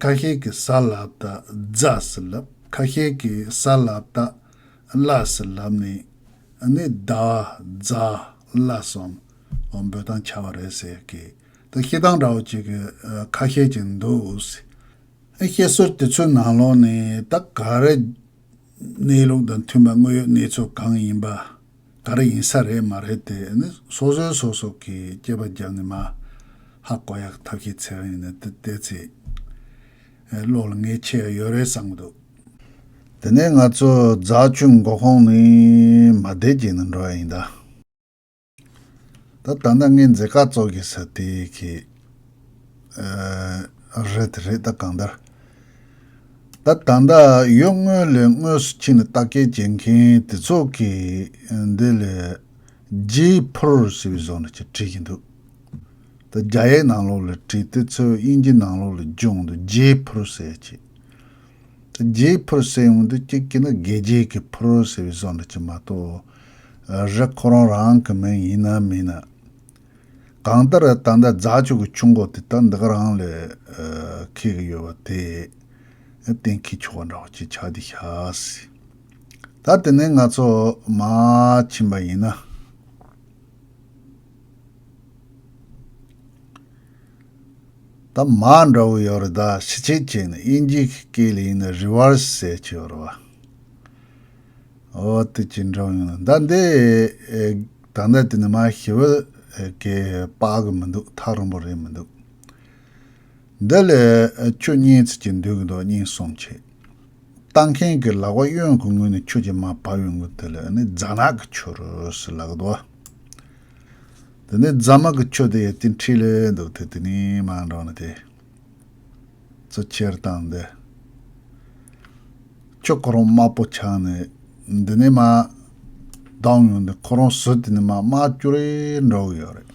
ཁ་ཤས་ཀྱིས་ས་ལ་བཏགས་རྫ་ཟེར་ལབ། ཁ་ཤས་ཀྱིས་ས་ལ་བཏགས་བླ་ཟེར་ལབ་ནས་ནི་ཟླ་བ་རྫ་བླ་གསུམ་འོ་འབོད་སྟངས་ཆགས་པ་རེད་ཟེར་གི། ད་བཤད་སྟངས་འདྲ་བོ་ཅིག་གི་ཁ་ཤས་ཅིག་འདུག་ཟེར། བཤད་སྲོལ་དེ་ཚོའི་ནང་ལོགས་ནས་ད་ག་རེ་ གནས་ལུགས་དང་མཐུན་པ་དངོས་ཡོད་གནས་ཚུལ་གང་ཡིན་པ། ག་རེ་ཡིན་ས་རེད་མ་རེད་དེ་ནི་སོ་སོས་སོ་སོ་གི་དཔྱད་པ་བརྒྱབ་ནས་མ་ཧ་གོ་ཡག་ཐབས་ཤེས་འཚོལ་ཡ་ཡིན་ན་དེ་དེ་ཚེ་བློ་ལ་ངེས་ཆེ་ཡ་ཡོད་རེད་བསམ་གི་འདུག་དེ་ནས་ང་ཚོ་རྫ་ཆུ་མགོ་ཁུངས་ནས་མ་བསྡད་ཀྱི་ནི་འགྲོ་ཡ་ཡིན་ད། ད་ད་ལྟ་ངས་མཛད་ཁ་ཚོགས་ཀྱི་ས་དེ་གི་ཨ་རེད་རེད་ད་གང་ལྟར། ད་ད་ལྟ་ཡོད་དངོས་ལས་དངོས་སུ་ཕྱིན་ནས་ལྟ་སྐྱེལ་བྱེད་མཁན་དེ་ཚོ་གི་འདི་ལས་ཇེ་ཕུར་ཟེར་བའི་བཟོ་འདྲ་ཅིག་བྲིས་ཀྱི་འདུག་ད་རྒྱ་ཡིག་ནང་ལོགས་ལ་བྲིས་དེ་ཚོ་དབྱིན་ཇི་ནང་ལོགས་ལ་སྦྱོང་འདུག་ཇེ་ཕུར་ཟེར་ཅིག་རྗེ་ཕུར་ཟེར་ཡོང་དུས་གཅིག་གིས་ནི་དགེ་རྒྱས་ཀྱི་ཕུར་ཟེར་བའི་བཟོ་འདྲ་ཅིག་མ་གཏོགས། རི་ཁོ་རང་རང་གི་མིང་ཡིན་ན་མིན་ན། གང་ལྟར་ད་ལྟ་རྫ་ཆུ་གི་ཆུ་མགོ་དེ་ད་འདི་ག་རང་ལ་འཁེལ་གི་ཡོད་པ་དེ་གཏན་འཁེལ་ཆོག་པ་འདྲ་བོ་ཅིག་ཆགས་བསྡད་ཤག་ད་དེ་ནས་ང་ཚོ་མར་ཕྱིན་པ་ཡིན་ན། ད་མ་འདྲ་བོ་ཡོད་རེད་ད། ཕྱི་ཆད་བྱས་ནས་དབྱིན་ཇིའི་སྐད་ལ་ཡིན་ན་རི་ཝར་སི་ཟེར་གྱི་ཡོད་རེད་བ། འོ་དེ་ཅི་འདྲ་བོ་ཡིན་ན་ད་འདི་ཨེ་ད་ལྟ་དེ་ནི་མ་ཞི་བ་ཨེ་གི་པགས་གི་མི་འདུག་ཐག་རིང་པོ་རེད་མི་འདུག་འདི་ལས་ཨེ་ཆུ་གཉིས་ཙམ་ཅིག་འདུས་གི་འདུག་གཉིས་གསུམ་ཆད། ལྟ་མཁན་གྱི་ལག་པ་གཡོན་གྱི་ངོས་ནས་ཆུ་ཅིག་མར་བབས་ཡོང་གི་དེ་ལ་ནི་རྫ་ནག་གི་ཆུ་རུ་ཟེར་ལབ་གི་འདུག་དེ་ནས་རྫ་མ་གི་ཆུ་དེ་ཡ་དེ་འཁྲིས་ལས་འདུག་དེ་དེ་ནས་མར་འགྲོ་ན་དེ་ཚུར་ཁྱེར་བཏང་དེ་ཆུ་ཁོ་རང་དམར་པོ་ཆགས་ནས་འདི་ནས་མར་ལྡང་ཡོང་དེ་ཁོ་རང་ཟུར་དེ་ནས་མར་དམར་སྐྱུར་རེ་འགྲོ་གི་ཡོད་རེད།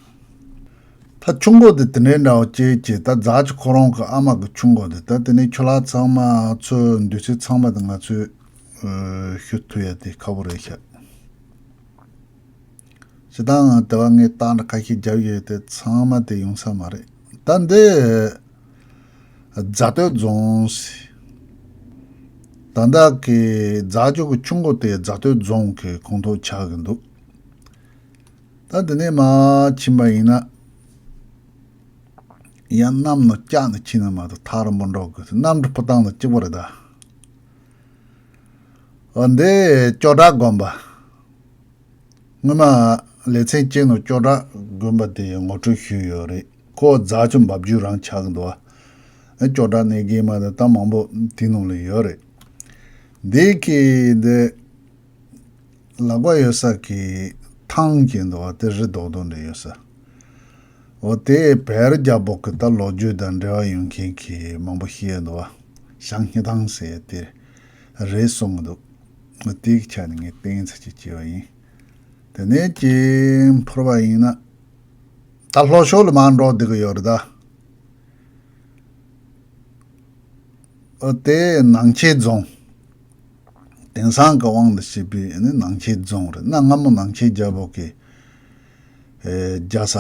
ད་ཆུ་མགོ་དེ་དེ་འདྲའི་འདྲ་བོ་སྐྱེས་ཀྱི་ད་རྫ་ཆུ་ཁོ་རང་གི་ཨ་མ་གི་ཆུ་མགོ་དེ་ད་དེ་ནས་ཆུ་ལྷག་ཚང་མ་ཚོས་འདུས་ཚོད་ཚང་མ་དེ་ང་ཚོས་ཞུ་ཐུབ་ཡ་དེ་ཁག་པོ་རེད་ཤག་སྤྱིར་བཏང་དེ་བ་ངས་རྟགས་འདྲ་ཁ་ཤས་བརྒྱབ་ཡོད་དེ་ཚང་མ་དེ་ཡོང་ས་མ་རེད། ད་འདི་རྫ་སྟོད་རྫོང་ཟེར། ད་ལྟ་གི་རྫ་ཆུ་གི་ཆུ་མགོ་དེ་རྫ་སྟོད་རྫོང་གི་ཁོངས་གཏོགས་ཆགས་ཀྱི་འདུག་ད་འདི་ནས་མར་ཕྱིན་པ་ཡིན་ན། ཡང་གནམ་ནང་བཀྱགས་ནས་ཕྱིན་ན་མ་གཏོགས་ཐག་རིང་པོ་འགྲོ་དགོས། གནམ་གྲུ་ཕུ་ཐང་དང་གཅིག་པ་རེད་ད། འོ་འདི་ཅོ་བྲག་དགོན་པ། སྔོན་མ་ལེ་ཚན་གཅིག་ནང་ཅོ་བྲག་དགོན་པ་དེ་ངོ་སྤྲོད་ཞུས་ཡོད་རེད། ཁོ་རྫ་ཆུ་འབབ་རྒྱུད་རང་ཆགས་ཀྱི་འདུག་བ། ཅོ་བྲག་གནས་དགེ་མ་དང་ད་མང་པོ་དེ་ནང་ལ་ཡོད་རེད། འདི་གི་འདི། ལག་པ་ཡོད་ས་གི་ཐང་གི་འདུག་བ་དེ་རི་རྡོག་རྡོག་འདྲ་ཡོད་ས། འོ་དེ་བལ་རྒྱལ་པོ་གི་ད་ལོ་རྒྱུས་དང་འབྲེལ་བ་ཡོད་མཁན་གི་མང་པོ་ཤེས་འདུག་བ། ཞང་སྙི་ཐང་ཟེར་དེ་རེད་གསུང་གི་འདུག་འོ་དེ་གི་ཆ་ནས་ངས་བསྟན་ཚིག་ཅིག་བྱས་པ་ཡིན། དེ་ནས་ཀྱི་འཕུར་བ་ཡིན་ན་ད་ལྷོ་ཕྱོགས་ལ་མར་འགྲོ་བསྡད་གི་ཡོད་རེད་ད། ཨོ་དེ་ནང་ཆེན་རྫོང་། དེང་སང་གི་དབང་དུ་བྱས་པའི་ནི་ནང་ཆེན་རྫོང་རེད། གནའ་སྔ་མོ་ནང་ཆེན་རྒྱལ་པོ་གི་ཨེ་རྒྱལ་ས་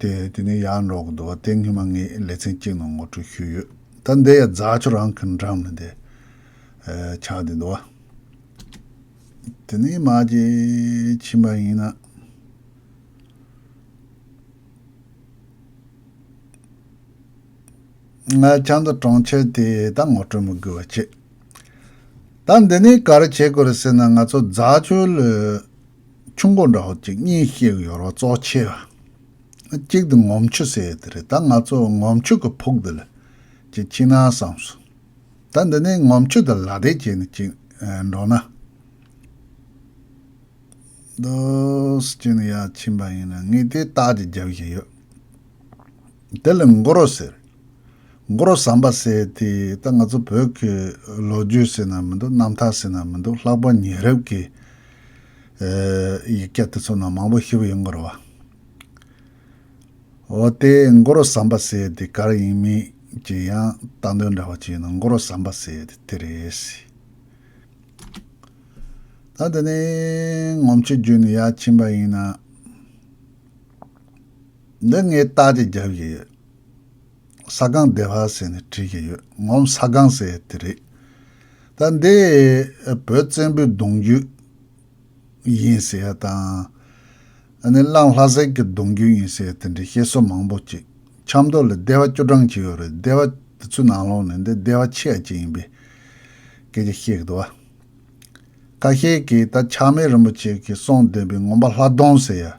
དེ་དེ་ནས་ཡར་འགྲོ་གི་འདུག་བ། དེ་སྔོན་མ་ངས་ལེ་ཚན་གཅིག་ནང་ངོ་སྤྲོད་ཞུས་ཡོད། ད་འདི་ཡ་རྫ་ཆུ་རང་གི་འགྲམ་ནས་དེ་ཨེ་ཆགས་བསྡད་འདུག་བ། དེ་ནས་མར་ཅིག་ཕྱིན་པ་ཡིན་ན། ང་ཆང་ད་གྲོང་ཁྱེར་དེ་ད་ངོ་སྤྲོད་མི་དགོས་པ་བྱེད། ད་འདི་ནས་ག་རེ་བྱེད་དགོས་རེད་ཟེར་ན། ང་ཚོ་རྫ་ཆུ་ལ་ཆུ་མགོ་འདྲ་བོ་ཅིག་གཉིས་བཤད་གི་ཡོད་རེད་བ། གཙོ་ཆེ་བ། གཅིག་དེ་ངོམ་ཆུ་ཟེར་ཡ་དེ་རེད། ད་ང་ཚོ་ངོམ་ཆུ་གི་ཕུག་འདི་ལ་ཅིག་ཕྱིན་ན་བསམ་སོང་། ད་འདི་ནས་ངོམ་ཆུ་དང་ལ་དེ་བྱས་ནས་ཅིག་འགྲོ་ན། འདུག་སེ་བྱས་ནས་ཡར་ཕྱིན་པ་ཡིན་ན་ངས་དེ་རྟགས་ཅིག་བརྒྱབ་བཞག་ཡོད། དེ་ལ་མགོ་རོ་ཟེར། མགོ་རོ་ཟམ་པ་ཟེར་དེ་ད་ང་ཚོ་བོད་ཀྱི་ལོ་རྒྱུས་ཟེར་ན་མི་འདུག་རྣམ་ཐར་ཟེར་ན་མི་འདུག་ལྷག་པར་ཉེ་རབས་ཀྱི་ཨེ་ཡིག་ཆ་དེ་ཚོ་ནང་མང་པོ་ཞིག་ཡོང་གི་རེད་བ། འོ་དེ་མགོ་རོ་ཟམ་པ་ཟེར་དེ་ག་རེ་ཡིན་མིན་གྱི་ཡང་བསྟན་དོན་འདྲ་བ་ཅིག་ཡིན་ན་མགོ་རོ་ཟམ་པ་ཟེར་དེ་དེ་རེད། ད་དེ་ནས་ངོམ་ཆུ་བརྒྱུད་ནས་ཡར་ཕྱིན་པ་ཡིན་ན། འདི་ངས་རྟགས་ཅིག་བརྒྱབ་ཡོད། ས་སྒང་སྡེ་བ་ཟེར་ནས་བྲིས་ཀྱི་ཡོད། ངོམ་ས་སྒང་ཟེར་དེ་རེད། ད་འདི་བོད་བཙན་པོའི་གདུང་རྒྱུད་ཡིན་ཟེར་ཡ་དང་། ཨ་ནི་གླང་ལྷ་སྲས་ཀྱི་གདུང་རྒྱུད་ཡིན་ཟེར་དེ་འདྲའི་བཤད་སྲོལ་མང་པོ་ཅིག་ཆབ་མདོ་ལ་སྡེ་བ་བཅུ་གྲངས་ཅིག་ཡོད་རེད། སྡེ་བ་དེ་ཚོའི་ནང་ལོགས་ནས་འདི་སྡེ་བ་ཆེ་བ་ཅིག་ཡིན་པའི་སྐད་ཆ་བཤད་ཀྱི་འདུག་བ། ཁ་ཤས་ཀྱིས་ད་ཆགས་མེད་རིན་པོ་ཆེ་གིས་གསུངས་བསྡད་པའི་ངོམ་པ་ལྷ་སྡོང་ཟེར་ཡ།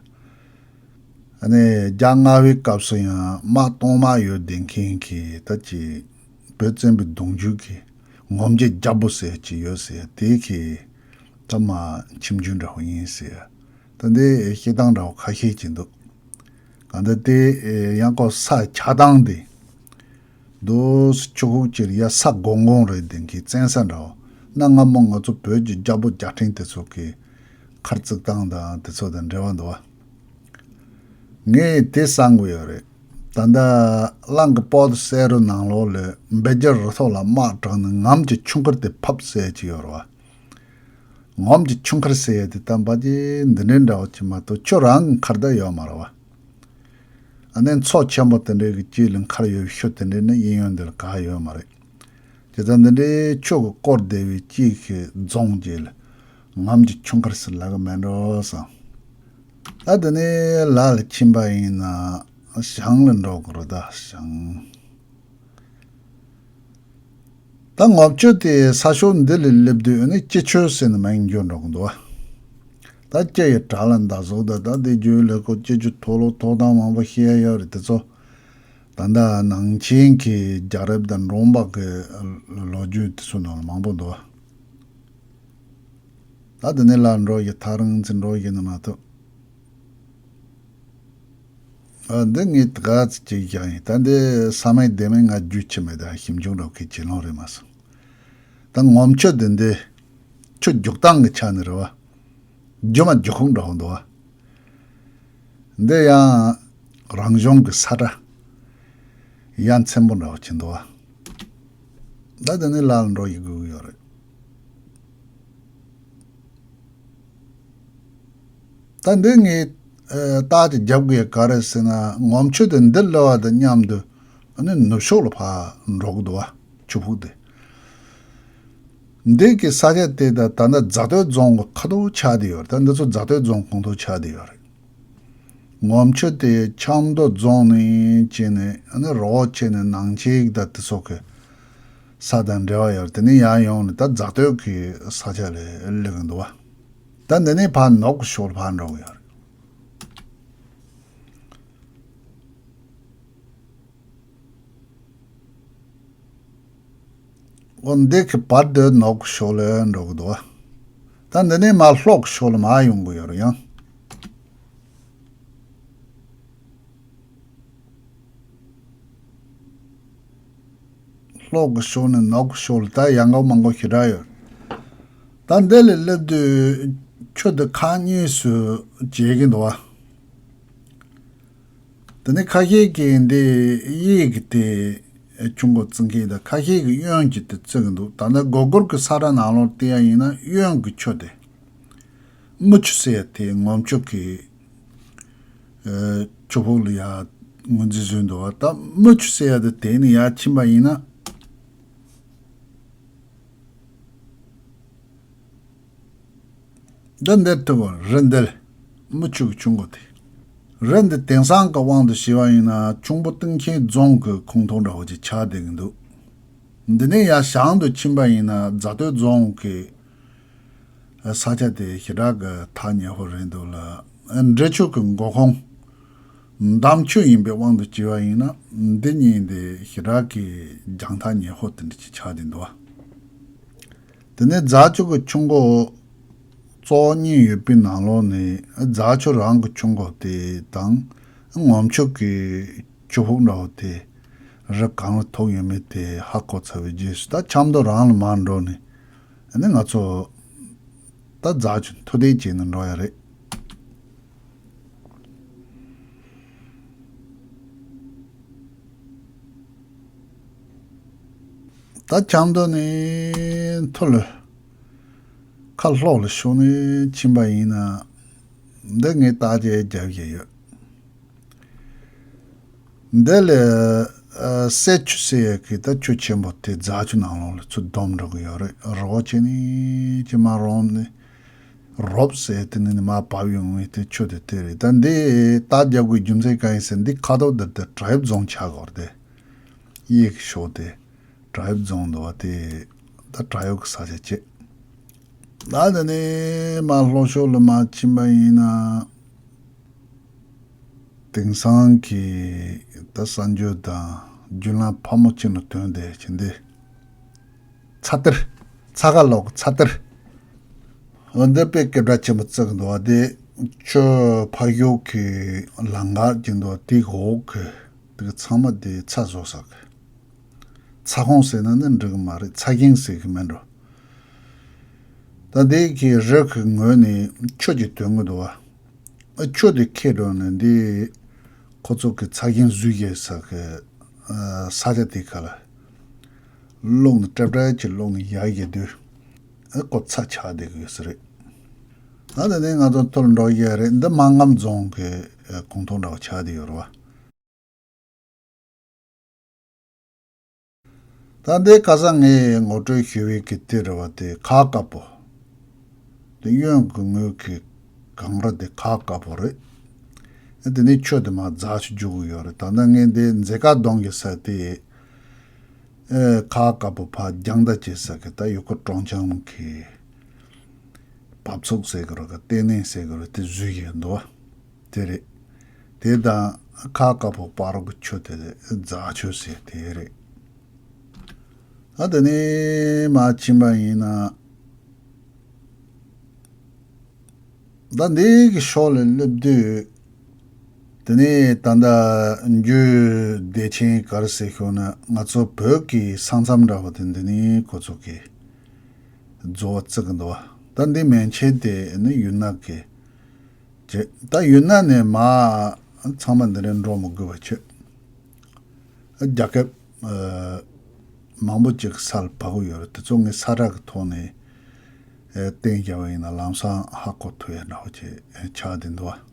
ཨ་ནི་རྒྱ་མངའ་བའི་སྐབས་སུ་ཡང་དམག་གཏོང་དམག་ཡོད་བསྡད་མཁན་གྱི་ད་ཅིག་བོད་བཙན་པོའི་གདུང་རྒྱུད་ཀྱི་ངོམ་རྒྱལ་རྒྱལ་པོ་ཟེར་ཅིག་ཡོད་ཟེར་ཡ་དེ་གི་ད་མ་ཁྱིམ་རྒྱུད་འདྲ་བོ་ཡིན་ཟེར་ཡ། ད་འདི་བཤད་སྟངས་འདྲ་བོ་ཁ་ཤས་ཅིག་འདུག་གང་ལྟར་དེ་ཡང་ཁོ་ས་ཆགས་སྟངས་དེ། དུས་ཆུ་ཁུག་ཅིག་ཡ་ས་སྒོང་སྒོང་རེད་དེ་གི་བཙན་ས་འདྲ་བོ། གནའ་སྔ་མོ་ང་ཚོ་བོད་ཀྱི་རྒྱལ་པོ་རྒྱལ་ཕྲན་དེ་ཚོ་གི་མཁར་བརྩིགས་སྟངས་དང་དེ་ཚོ་དང་འབྲེལ་བ་འདུག་བ། ངས་དེ་བསམ་གི་ཡོད་རེད། ད་ལྟ་གླང་གི་པོ་ཏི་བསེ་རུ་ནང་ལོགས་ལ་སྦལ་རྒྱ་རུ་ཐོག་ལ་དམག་དྲངས་ནས་ངམ་གྱི་ཆུ་མཁར་དེ་ཕབ་ཟེར་གྱི་ཡོད་རེད་བ། ངོམ་གྱི་ཆུ་མཁར་ཟེར་ཡ་དེ་ད་འབའ་ཅི་འདི་འདྲའི་འདྲ་བོ་ཅིག་མ་གཏོགས་ཆུ་རང་གི་མཁར་ད་ཡོད་མ་རེད་བ། ཨ་ནི་མཚོ་ཆེན་པོ་དེ་འདྲའི་གི་དཀྱིལ་ལ་མཁར་ཡོད་ཤུལ་དེ་འདྲའི་ནི་གཡས་གཡོན་འདི་ལ་ག་ཡོད་མ་རེད། བྱས་ཙང་འདི་འདྲའི་ཆུ་གིས་བསྐོར་བསྡད་པའི་དཀྱིལ་གྱི་རྫོང་ཅིག་ལ་ངམ་གྱི་ཆུ་མཁར་ཟེར་ལབ་གི་མེད་འགྲོ་བསམ། ད་དེ་ནས་ལ་ལ་ཕྱིན་པ་ཡིན་ན་ཞང་ལ་འགྲོ་དགོས་རེད་ད་ཞང་། ད་ངོམ་ཆུ་དེ་ས་ཕྱོགས་འདི་ལ་སླེབས་དུས་ནི་སྐྱིད་ཆུ་ཟེར་ནས་མིང་བརྗོད་འགྲོ་གི་འདུག་བ། ད་སྐྱིད་ཡི་བྲག་ལ་མདའ་ཟུག་ད་ད་དེ་རྒྱུད་ལ་ཁོ་སྐྱིད་ཆུ་ཐོག་ལོ་ཐོག་ཐང་མང་པོ་བཤད་ཡ་ཡོད་རེད་དེ་ཚོ། ད་ལྟ་ནང་ཆེན་གྱི་རྒྱལ་རབས་དང་འབྲོམ་པ་གི་ལོ་རྒྱུས་དེ་ཚོ་ནང་ལ་མང་པོ་འདུག་བ། ད་དེ་ནས་ལ་འགྲོ་ཡི་ཐག་རིང་ཚེ་འགྲོ་ཡི་ནི་མ་གཏོགས། ཨ་འདི་ངས་ད་ག་ཚོད་ཅིག་བཞག་ཡིན། ད་འདི་ས་མིག་བདེ་མིན་ང་རྒྱུས་ཆེ་མེད་ད་ཞིབ་འཇུག་འགྲོ་མཁན་ཇེ་ལོང་རེད་མ་སོང་། ད་ངོམ་ཆུ་འདི་འདི་ཆུ་རྒྱུག་སྟངས་ཀྱི་ཆ་ནས་རེད་བ། རྒྱུ་མ་རྒྱུ་ཁུག་འདྲ་བོ་འདུག་བ། འདི་ཡང་རང་བྱུང་གི་ས་ཁྲ་ཡ་མཚན་པོ་འདྲ་བོ་ཅིག་འདུག་བ། ད་འདི་ནི་ལ་ལ་འགྲོ་ཡི་དགོས་ཀྱི་ཡོད་རེད། ད་འདི་ངས་ཨ་རྟགས་ཅིག་རྒྱབ་དགོས་ག་རེ་ཟེར་ན་ངོམ་ཆུ་དེ་འདི་སླེབས་པ་དང་མཉམ་དུ་ཨ་ནི་ནུབ་ཕྱོགས་ལ་ཕར་འགྲོ་གི་འདུག་བ་ཆུ་ཕུག་དེ། འདི་གི་ས་ཆ་དེ་ད་ད་ལྟ་རྫ་སྟོད་རྫོང་གི་ཁ་ཐོག་ཆགས་བསྡད་ཡོད་རེད། ད་འདི་ཚོ་རྫ་སྟོད་རྫོང་ཁོངས་གཏོགས་ཆགས་བསྡད་ཡོད་རེད། ངོམ་ཆུ་དེ་ཆབ་མདོ་རྫོང་ནས་བྱས་ནས་ཨ་ནི་རོགས་བྱས་ནས་ནང་ཆེན་གྱི་ད་དེ་ཚོ་གི་ས་དང་འབྲེལ་བ་ཡོད་རེད། དེ་ནས་ཡར་ཡོང་ནས་ད་རྫ་སྟོད་ཀྱི་ས་ཆ་ལ་སླེབས་ཀྱི་འདུག་བ། ད་འདི་ནས་ཕར་ནུབ་ཀྱི་ཕྱོགས་ལ་ཕར་འགྲོ་གི་ཡོད་རེད། འོ་འདི་གི་བར་དུ་ནུབ་ཀྱི་ཕྱོགས་ལ་འགྲོ་གི་འདུག་བ། ད་འདི་ནས་མར་ལྷོ་ཀྱི་ཕྱོགས་ལ་མར་ཡོང་གི་ཡོད་རེད་ཡང་། ལྷོ་གི་ཕྱོགས་ནས་ནུབ་ཀྱི་ཕྱོགས་ལ་ད་ཡང་གོ་མང་གོ་ཞེ་དྲག་ཡོད། ད་འདི་ལ་སླེབས་དུས་ཆུ་དེ་ཁག་གཉིས་སུ་འབྱེད་ཀྱི་འདུག་བ། དེ་ནས་ཁ་ཤས་ཀྱིས་འདི་གཡས་ཀྱི་དེ་ཆུ་མགོ་བརྩི་མཁན་དང་ཁ་ཤས་ཀྱིས་གཡོན་གྱི་དེ་བརྩི་གི་འདུག་ད་ནི་སྒོ་སྒོར་གྱི་ས་ཁྲ་ནང་ལོགས་བལྟས་ཡ་ཡིན་ན་གཡོན་གྱི་ཆུ་དེ་རྨུ་ཆུ་ཟེར་ཡ་དེ་ངོམ་ཆུ་གི་ཨ་ཆུ་ཕུག་ལ་ཡ་ངོས་འཛིན་བཟོས་འདུག་བ། ད་རྨུ་ཆུ་ཟེར་ཡ་དེ་དེ་ནས་ཡར་ཕྱིན་པ་ཡིན་ན། འདི་འདིར་ཐུག་པ་རི་འདི་ལ་རྨུ་ཆུ་གི་ཆུ་མགོ་དེ། རི་འདི་དེང་སང་གི་དབང་དུ་བྱས་པ་ཡིན་ན་ཁྱུང་པོ་སྟོན་ཁའི་རྫོང་གི་ཁོངས་གཏོགས་འདྲ་བོ་ཅིག་ཆགས་བསྡད་ཀྱི་འདུག་འདི་ནས་ཡར་བྱང་དུ་ཕྱིན་པ་ཡིན་ན་རྫ་སྟོད་རྫོང་གི་ས་ཆ་དེ་ཞེ་དྲག་གི་ཐག་ཉེ་པོ་རེད་འདུག་ལ། འབྲི་ཆུ་གི་མགོ་ཁུངས་འདམ་ཆུ་ཡིན་པའི་དབང་དུ་བྱས་པ་ཡིན་ན་འདི་གཉིས་དེ་ཞེ་དྲག་གི་རྒྱང་ཐག་ཉེ་པོ་དེ་འདྲ་ཅིག་ཆགས་བསྡད་འདུག་དེ་ནས་རྫ་ཆུ་གི་ཆུ་མགོ་གཙོ་བོ་གཉིས་ཡོད་པའི་ནང་ལོགས་ནས་རྫ་ཆུ་རང་གི་ཆུ་མགོ་དེ་དང་ངོམ་ཆུ་གི་ཆུ་ཕུག་འདྲ་བོ་དེ་རི་གང་ལ་ཐུག་ཡོད་མེད་དེ་ཧ་གོ་ཚར་བའི་རྗེས་སུ་ད་ཆབ་མདོ་རང་ལ་མར་འགྲོ་ནས་ཨ་ནི་ང་ཚོ་ད་རྫ་ཆུ་མཐོ་ལྡིང་བྱས་ནས་འགྲོ་ཡ་རེད། ད་ཆབ་མདོ་ནས་མཐོ་ལ་ཁ་ལྷོ་ལ་ཕྱོགས་ནས་ཕྱིན་པ་ཡིན་ན་འདི་ངས་བརྟག་དཔྱད་རྒྱབ་བཞག་ཡོད། འདི་ལ་ཨ་སེར་ཆུ་ཟེར་ཡ་གི་ད་ཆུ་ཆེན་པོ་དེ་རྫ་ཆུ་ནང་ལོགས་ལ་ཚུར་བསྡོམས་འགྲོ་གི་ཡོད་རེད། རོགས་བྱས་ནས་ཅི་མ་རོམ་ནས་རོབ་ཟེར་དེ་ནི་མར་བབས་ཡོང་བའི་དེ་ཆུ་དེ་དེ་རེད། ད་འདི་རྟགས་རྒྱག་དགོས་རྒྱུ་མཚན་གང་ཡིན་ཟེར་འདི་ཁ་ཐོག་འདིར་དེ་བྲག་གཡབ་རྫོང་ཆགས་ཀྱི་ཡོད་རེད་དེ། གཡས་ཀྱི་ཕྱོགས་དེ་བྲག་གཡབ་རྫོང་འདུག་བ། དེ་ད་བྲག་གཡབ་ཀྱི་ས་ཆ་བྱས། ད་དེ་ནས་མར་ལྷོ་ཕྱོགས་ལ་མར་ཕྱིན་པ་ཡིན་ན། དེང་སང་གི་ད་གསར་འགྱུར་དང་བརྒྱུད་ལམ་ཕལ་མོ་ཆེ་ནང་ཐོན་བསྡད་ཀྱི་འདི། ཚ་གཏེར། ཚ་ག་ལོག་ཚ་གཏེར། འོ་འདི་དཔེ་སྐད་གྲགས་ཆེན་པོ་བརྩི་གི་འདུག་བ། དེ་ཆུ་ཕ་ཡུལ་གྱི་ལམ་ཁ་ཅིག་འདུག་དེའི་འོག་གི་དེ་གི་ཚང་མ་དེ་ཚ་བཟོ་ས་གི། ཚ་ཁོངས་ཟེར་ན་ནི་འགྲིག་གི་མ་རེད། ཚ་ཁྱིང་ཟེར་གི་མིན་འགྲོ། ད་འདི་གི་རི་གི་ངོས་ནས་ཆུ་ཅིག་ཐོན་གི་འདུག་བ། ཨ་ཆུ་དེ་ཁེལ་འགྲོ་ནས་འདི་ཁོ་ཚོ་གི་ཚ་ཁྱིང་འཛུལ་ཡས་ས་གི་ཨ་ས་ཆ་དེ་ཁ་ལ་རླུང་ནི་ཀྲབ་ཀྲབ་ཀྱི་རླུང་ནི་ཡར་ཡེ་དུས་ཨ་ཁོ་ཚ་ཆགས་བསྡད་གི་ཡོད་ས་རེད། ད་དེ་ནས་ང་ཚོ་ཐུར་འགྲོ་ཡས་རེད། འདི་མ་ངམ་རྫོང་གི་ཨ་ཁོངས་གཏོགས་འདྲ་བོ་ཆགས་བསྡད་ཡོད་རེད་བ། ད་འདི་ཁ་སང་ངས་ངོ་སྤྲོད་ཞུས་པའི་གི་དེ་རེད་བ། དེ་ཁ་དཀར་པོ། དེ་གཡོན་གི་ངོས་ཀྱི་གངས་རི་དེ་ཁ་དཀར་པོ་རེད། དེ་ནས་ཆུ་དེ་མར་རྫ་ཆུ་རྒྱུག་གི་ཡོད་རེད། ད་ལྟ་ངས་འདི་མཛེས་དཀར་གདོང་གི་ས་དེ་ཨེ་ཁ་དཀར་པོ་ཕར་རྒྱང་ལྟ་བྱེད་ས་གི་ད་ཡུལ་སྐོར་སྤྲོ་འཆམ་གི་བབས་ཚུགས་ཟེར་གི་རེད་གི། ལྟེ་གནས་ཟེར་གི་རེད། དེ་བཟོས་ཡོད་འདུག་བ། དེ་རེད། དེ་དང་ཁ་དཀར་པོ་བར་གྱི་ཆུ་དེ་རྫ་ཆུ་ཟེར་དེ་རེད། ད་དེ་ནས་མར་ཕྱིན་པ་ཡིན་ན། ད་འདི་གི་ཕྱོགས་ལ་སླེབས་དུས། དེ་ནས་ད་ལྟ་འཇུ་བདེ་ཆེན་ག་རེ་ཟེར་ཤོག་ན། ང་ཚོ་བོད་ཀྱི་ས་མཚམས་འདྲ་བ་དེ་འདི་ནས་ཁོ་ཚོ་གི་བཟོ་བ་བརྩི་གི་འདུག་བ། ད་འདི་མན་ཆད་དེ་ནི་ཡུལ་ནག་གི་བྱས། ད་ཡུལ་ནག་ནས་མར་ཚང་མ་འདི་རིང་འགྲོ་མི་དགོས་པ་བྱས། རྒྱལ་ཁབ་ཨ་མང་པོ་ཅིག་ས་ལ་བབས་ཡོད་རེད། དེ་ཚོ་ངས་ས་ཁྲ་གི་ཐོག་ནས་ཨ་བསྟན་བཞག་པ་ཡིན་ན་ལམ་སང་ཧ་གོ་ཐུབ་ཡ་འདྲ་བོ་ཅིག་ཆགས་བསྡད་འདུག་བ།